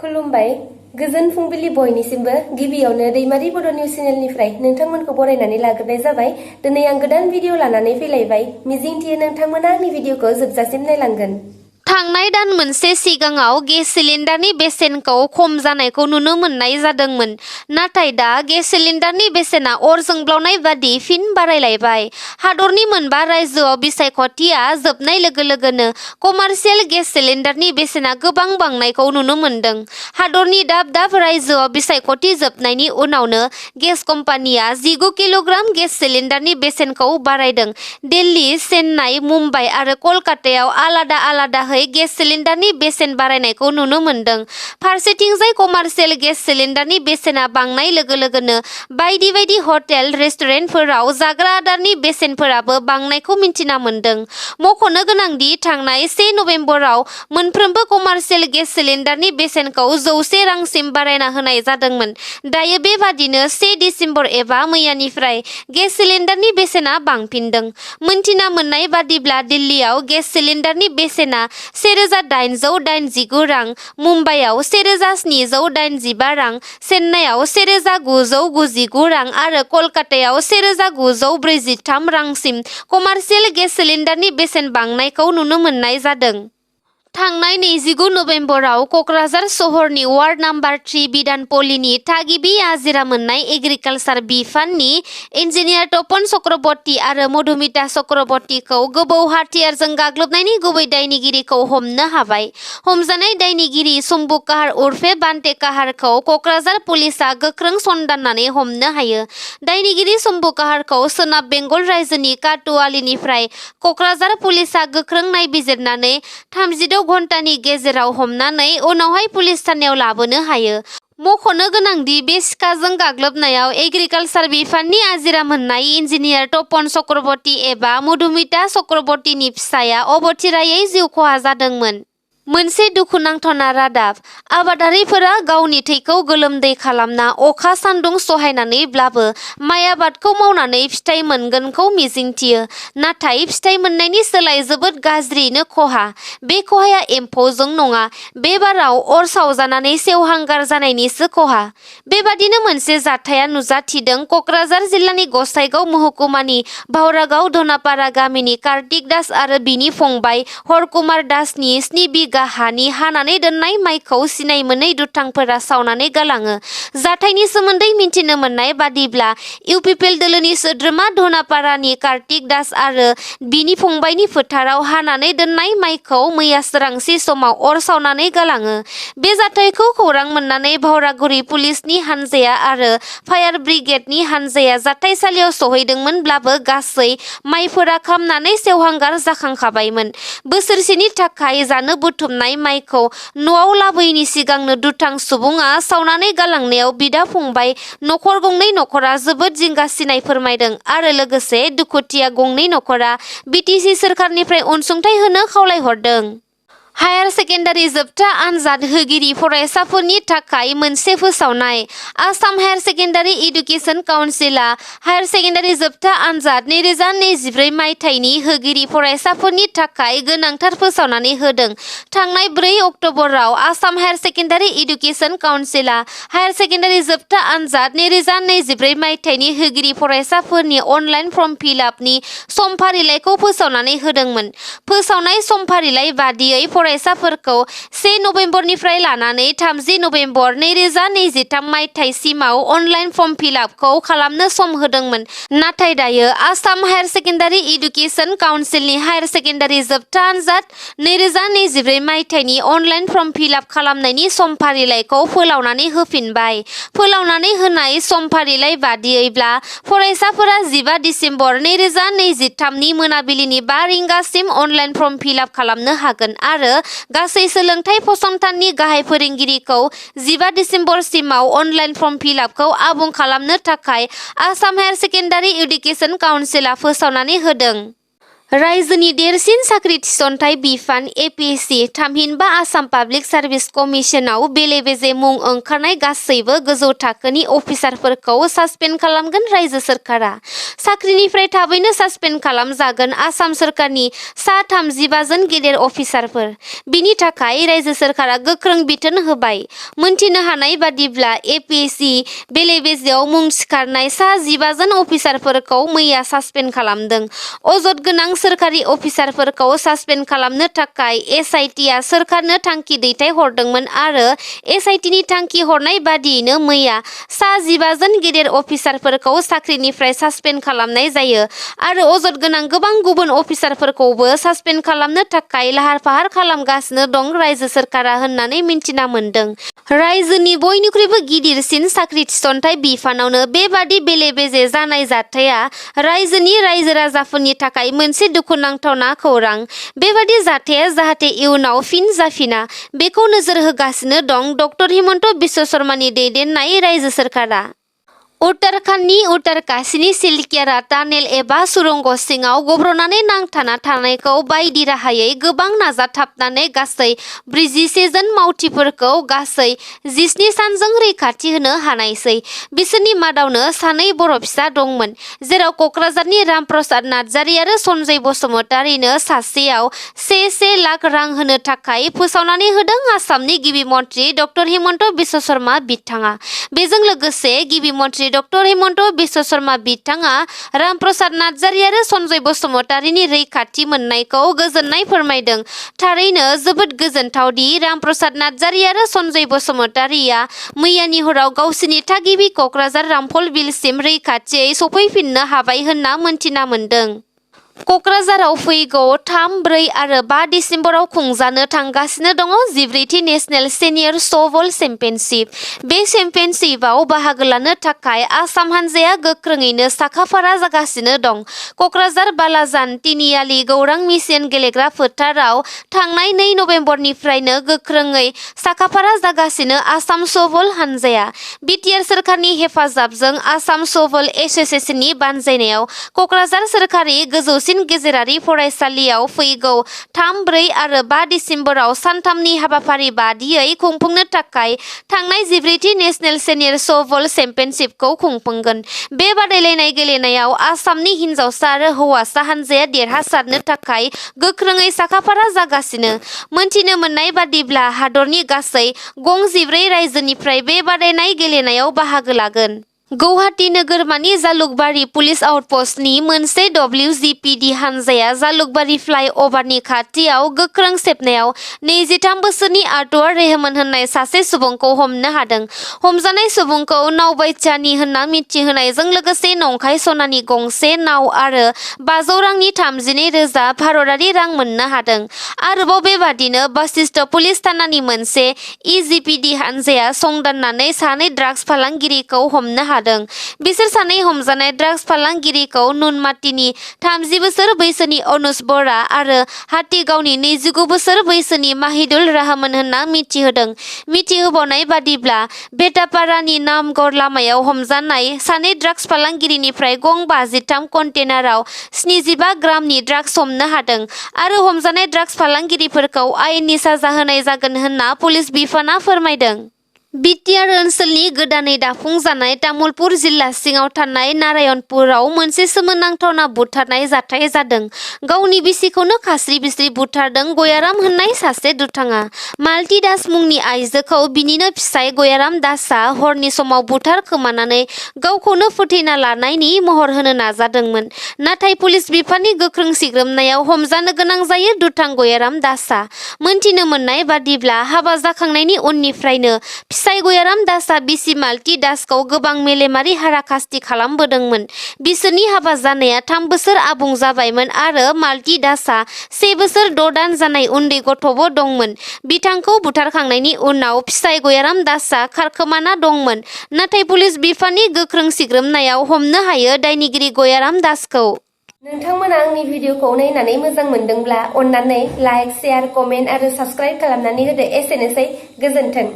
खुलुमबाय गोजोन फुंबिलि बयनिसिमबो गिबियावनो दैमारि बड' निउस चेनेलनिफ्राय नोंथांमोनखौ बरायनानै लाग्रोनाय जाबाय। दिनै आं गोदान भिडिअ लानानै फैलायबाय। मिजिंथियो नोंथांमोना आंनि भिडिअखौ जोबजासिम नायलांगोन। थांनाय दान मोनसे सिगाङाव गेस सिलिन्डारनि बेसेनखौ खम जानायखौ नुनो मोननाय जादोंमोन, नाथाय दा गेस सिलिन्डारनि बेसेना अर जोंब्लावनाय बादि फिन बारायलायबाय। हादरनि मोनबा रायजोआव बिसायख'थिया जोबनाय लोगो लोगोनो कमार्शियेल गेस सिलिन्डारनि बेसेना गोबां बांनायखौ नुनो मोनदों। हादरनि दाब दाब रायजोआव बिसायख'थि जोबनायनि उनावनो गेस कम्पानिया 19 किल'ग्राम गेस सिलिन्डारनि बेसेनखौ बारायदों। दिल्ली, चेन्नाइ, मुम्बाइ आरो कलकातायाव आलादा आलादाहै गेस सिलिन्डारनि बेसेन बारायनायखौ नुनो मोनदों। फारसेथिंजाय कमार्शियेल गेस सिलिन्डारनि बेसेना बांनाय लोगो लोगोनो बायदि बायदि हटेल, रेस्टुरेन्टफोराव जाग्रा आदारनि बेसेनफोराबो बांनायखौ मिन्थिना मोनदों। मख'नो गोनांदि थांनाय 1 नबेम्बराव मोनफ्रोमबो कमार्शियेल गेस सिलिन्डारनि बेसेनखौ 100 रांसिम बारायना होनाय जादोंमोन। दायो बेबादिनो 1 दिसेम्बर एबा मैयानिफ्राय गेस सिलिन्डारनि बेसेना बांफिनदों। मोनथिना मोननाय बादिब्ला दिल्लीयाव गेस सिलिन्डारनि बेसेना 1889 रां, मुम्बाइआव 1785 रां, चेन्नाइआव 1999 रां आरो कलकातायाव 1943 रांसिम कमार्शियेल गेस सिलिन्डारनि बेसेन बांनायखौ नुनो मोननाय जादों। थांनाय 29 नबेम्बराव क'क्राझार सहरनि वार्ड नाम्बार 3 बिधानपल्लीनि थागिबि आजिरा मोननाय एग्रिकालसार बिफाननि इन्जिनियार तपन चक्रबर्ती आरो मधुमिता चक्रबर्तीखौ गोबौ हाथियारजों गाग्लोबनायनि गुबै दायनिगिरिखौ हमनो हाबाय। हमजानाय दायनिगिरि शम्भु काहार उर्फे बान्टे काहारखौ क'क्राझार पुलिसआ गोख्रों सन्धाननानै हमनो हायो। दायनिगिरि शम्भु काहारखौ सोनाब बेंगल रायजोनि काटुवालीनिफ्राय क'क्राझार पुलिसआ गोख्रों नायबिजिरनानै 36 घन्टानि गेजेराव हमनानै उनावहाय पुलिस थानायाव लाबोनो हायो। मख'नो गोनांदि बे सिखाजों गाग्लोबनायाव एग्रिकालसार बिफाननि आजिरा मोननाय इन्जिनियार तपन चक्रबर्ती एबा मधुमिता चक्रबर्तीनि फिसाया अबथिरायै जिउ खहा जादोंमोन। मोनसे दुखुनांथावना रादाब। आबादारिफोरा गावनि थैखौ गोलोमदै खालामना अखा सान्दुं सहायनानैब्लाबो माइ आबादखौ मावनानै फिथाइ मोनगोनखौ मिजिंथियो। नाथाय फिथाइ मोननायनि सोलाय जोबोद गाज्रियैनो खहा। बे खहाया एम्फौजों नङा, बे बाराव अर सावजानानै सेवहांगार जानायनिसो खहा। बेबादिनो मोनसे जाथाया नुजाथिदों क'क्राझार जिल्लानि गसाइगाव महकुमानि भावरागाव धनापारा गामिनि कार्तिक दास आरो बिनि फंबाय हरकुमार दासनि 7 बिघा हानि हानानै दोननाय माइखौ सिनाय मोनै दुथांफोरा सावनानै गालाङो। जाथायनि सोमोन्दै मिन्थिनो मोननाय बादिब्ला इउपिपिएल दोलोनि सोद्रोमा धनापारानि कार्तिक दास आरो बिनि फंबायनि फोथाराव हानानै दोननाय माइखौ मैया सोरांसि समाव अर सावनानै गालाङो। बे जाथायखौ खौरां मोननानै भावरागुरि पुलिसनि हानजाया आरो फायार ब्रिगेडनि हानजाया जाथायसालियाव सहैदोंमोनब्लाबो गासै माइफोरा खामनानै सेवहांगार जाखांखाबायमोन। बोसोरसेनि थाखाय जानो बुथुमनाय माइखौ न'आव लाबोयैनि सिगांनो दुथां सुबुङा सावनानै गालांनायाव बिदा-फंबाय नखर गंनै नखरा जोबोद जिंगासिनाय फोरमायदों आरो लोगोसे दुखुथिया गंनै नखरा बिटिसि सोरखारनिफ्राय अनसुंथाइ होनो खावलायहरदों। हायार सेकेन्डारि जोबथा आनजाद होगिरि फरायसाफोरनि थाखाय मोनसे फोसावनाय। आसाम हायार सेकेन्डारि इडुकेसन काउन्सिलआ हायार सेकेन्डारि जोबथा आनजाद 2024 मायथाइनि होगिरि फरायसाफोरनि थाखाय गोनांथार फोसावनानै होदों। थांनाय 4 अक्ट'बराव आसाम हायार सेकेन्डारि इडुकेसन काउन्सिलआ हायार सेकेन्डारि जोबथा आनजाद 2024 मायथाइनि होगिरि फरायसाफोरनि अनलाइन फर्म फिलआपनि समफारिलाइखौ फोसावनानै होदोंमोन। फोसावनाय समफारिलाइ बादियै फरायसाफोरखौ 1 नबेम्बरनिफ्राय लानानै 30 नबेम्बर 2023 मायथाइसिमाव अनलाइन फर्म फिलआपखौ खालामनो सम होदोंमोन। नाथाय दायो आसाम हायार सेकेन्डारि इडुकेसन काउन्सिलनि हायार सेकेन्डारि जोबथा आनजाद 2024 मायथाइनि अनलाइन फर्म फिलआप खालामनायनि समफारिलाइखौ फोलावनानै होफिनबाय। फोलावनानै होनाय समफारिलाइ बादियैब्ला फरायसाफोरा 15 दिसेम्बर 2023 नि मोनाबिलिनि 5 रिंगासिम अनलाइन फर्म फिलआप खालामनो हागोन आरो गासै सोलोंथाइ फसंथाननि गाहाय फोरोंगिरिखौ 15 दिसेम्बरसिमाव अनलाइन फर्म फिलआपखौ आबुं खालामनो थाखाय आसाम हायार सेकेन्डारि इडुकेसन काउन्सिलआ फोसावनानै होदों। रायजोनि देरसिन साख्रि थिसनथाइ बिफान APSC थामहिनबा आसाम पाब्लिक सार्भिस कमिसनाव बेले-बेजे मुं ओंखारनाय गासैबो गोजौ थाखोनि अफिसारफोरखौ सासपेन्ड खालामगोन रायजो सोरखारा। साख्रिनिफ्राय थाबैनो सासपेन्ड खालामजागोन आसाम सोरखारनि सा 35 जन गेदेर अफिसारफोर। बिनि थाखाय रायजो सोरखारा गोख्रों बिथोन होबाय। मोनथिनो हानाय बादिब्ला APSC बेले-बेजेआव मुं थिखारनाय सा 15 जन अफिसारफोरखौ मैया सासपेन्ड खालामदों। अजद गोनां सोरखारि अफिसारफोरखौ सासपेन्ड खालामनो थाखाय SITआ सोरखारनो थांखि दैथायहरदोंमोन आरो SITनि थांखि हरनाय बादियैनो मैया सा 15 जन गेदेर अफिसारफोरखौ साख्रिनिफ्राय सासपेन्ड खालामनाय जायो आरो अजद गोनां गोबां गुबुन अफिसारफोरखौबो सासपेन्ड खालामनो थाखाय लाहार-फाहार खालामगासिनो दं रायजो सोरखारा होननानै मिन्थिना मोन्दों। रायजोनि बयनिख्रुइबो गिदिरसिन साख्रि थिसनथाइ बिफानावनो बेबादि बेले-बेजे जानाय जाथाया रायजोनि रायजो-राजाफोरनि थाखाय मोनसे दुखुनांथावना खौरां। बेबादि जाथाया जाहाथे इयुनाव फिन जाफिना बेखौ नोजोर होगासिनो दं डक्टर हिमन्त बिश्व शर्मानि दैदेननाय रायजो सोरखारा। उत्तराखन्डनि उत्तरकाशीनि सिलकियारा टानेल एबा सुरंग सिङाव गब्रनानै नांथाना थानायखौ बायदि राहायै गोबां नाजाथाबनानै गासै 41 जन मावथिफोरखौ गासै 17 सानजों रैखाथि होनो हानायसै। बिसोरनि मादावनो 2 बर' फिसा दंमोन, जेराव क'क्राझारनि रामप्रसाद नार्जारि आरो सन्जय बसुमतारिनो सासेयाव 1 लाख रां होनो थाखाय फोसावनानै होदों आसामनि गिबि मन्थ्रि डक्टर हिमन्त बिश्व शर्मा बिथाङा। बेजों लोगोसे गिबि मन्थ्रि डक्टर हिमन्त बिश्व शर्मा बिथाङा रामप्रसाद नार्जारि आरो सन्जय बसुमतारिनि रैखाथि मोननायखौ गोजोननाय फोरमायदों। थारैनो जोबोद गोजोनथाव दि रामप्रसाद नार्जारि आरो सन्जय बसुमतारिया मैयानि हराव गावसिनि थागिबि क'क्राझार रामफल बिलसिम रैखाथियै सफैफिननो हाबाय होनना मोनथिना मोन्दों। क'क्राझाराव फैगौ 3, 4 आरो 5 दिसेम्बराव खुंजानो थांगासिनो दङ 14थि नेशनेल सिनियर स'बल चेम्पियनशिप। बे चेम्पियनशिपआव बाहागो लानो थाखाय आसाम हानजाया गोख्रोङैनो साखाफारा जागासिनो दं। क'क्राझार बालाजान तिनिआलि गौरां मिशन गेलेग्रा फोथाराव थांनाय 2 नबेम्बरनिफ्रायनो गोख्रोङै साखाफारा जागासिनो आसाम स'बल हानजाया। बिटिआर सोरखारनि हेफाजाबजों आसाम स'बल एस'सिएशननि बानजायनायाव क'क्राझार सोरखारि गोजौसिन गेजेरारि फरायसालियाव फैगौ 3, 4 आरो 5 दिसेम्बराव सानथामनि हाबाफारि बादियै खुंफुंनो थाखाय थांनाय 14थि नेशनेल सिनियर स'बल चेम्पियनशिपखौ खुंफुंगोन। बे बादायलायनाय गेलेनायाव आसामनि हिन्जावसा आरो हौवासा हानजाया देरहासारनो थाखाय गोख्रोङै साखाफारा जागासिनो। मोनथिनो मोननाय बादिब्ला हादरनि गासै गं 14 रायजोनिफ्राय बे बादायनाय गेलेनायाव बाहागो लागोन। गुवाहाटी नोगोरमानि जालुकबारी पुलिस आउटपस्टनि मोनसे WGPD हानजाया जालुकबारी फ्लाइ अभारनि खाथियाव गोख्रों सेबनायाव 23 बोसोरनि आर्तुर रेहमान होननाय सासे सुबुंखौ हमनो हादों। हमजानाय सुबुंखौ नावबायचानि होनना मिथिहोनायजों लोगोसे नंखाय सनानि गंसे नाव आरो 500 रांनि 32,000 भारतारि रां मोननो हादों। आरोबाव बेबादिनो बाशिष्ट पुलिस थानानि मोनसे EGPD हानजाया संदाननानै 2 ड्राग्स फालांगिरिखौ हमनो हादों। बिसोर 2 हमजानाय ड्राग्स फालांगिरिखौ नुनमाटिनि 30 बोसोर बैसोनि अनुज बरा आरो हाटीगावनि 29 बोसोर बैसोनि माहिदुल रहमान होनना मिथिहोदों। मिथिहोबावनाय बादिब्ला भेटापारानि नामगर लामायाव हमजानाय 2 ड्राग्स फालांगिरिनिफ्राय गं 53 कन्टेनाराव 75 ग्रामनि ड्राग्स हमनो हादों आरो हमजानाय ड्राग्स फालांगिरिफोरखौ आयेननि साजा होनाय जागोन होनना पुलिस बिफाना फोरमायदों। बिटिआर ओनसोलनि गोदानै दाफुंजानाय तामुलपुर जिल्ला सिङाव थानाय नारायणपुराव मोनसे सोमोनांथावना बुथारनाय जाथाय जादों। गावनि बिसिखौनो खास्रि-बिस्रि बुथारदों गयाराम होननाय सासे दुथाङा। मालती दास मुंनि आइजोखौ बिनिनो फिसाय गयाराम दासआ हरनि समाव बुथार खोमानानै गावखौनो फोथैना लानायनि महर होनो नाजादोंमोन। नाथाय पुलिस बिफाननि गोख्रों सिग्रोमनायाव हमजानो गोनां जायो दुथां गयाराम दासआ। मोनथिनो मोननाय बादिब्ला हाबा जाखांनायनि उननिफ्रायनो फिसाय गयाराम दासआ बिसि मालती दासखौ गोबां मेलेमारि हाराखास्ति खालामबोदोंमोन। बिसोरनि हाबा जानाया 3 बोसोर आबुं जाबायमोन आरो मालती दासआ 1 बोसोर 6 दान जानाय उन्दै गथ'बो दंमोन। बिथांखौ बुथारखांनायनि उनाव फिसाय गयाराम दासआ खारखोमाना दंमोन। नाथाय पुलिस बिफाननि गोख्रों सिग्रोमनायाव हमनो हायो दायनिगिरि गयाराम दासखौ। नोंथांमोना आंनि भिडिअखौ नायनानै मोजां मोनदोंब्ला अन्नानै लाइक, शेयार, कमेन्ट आरो साबस्क्राइब खालामनानै होदो। एसेनोसै, गोजोन्थों।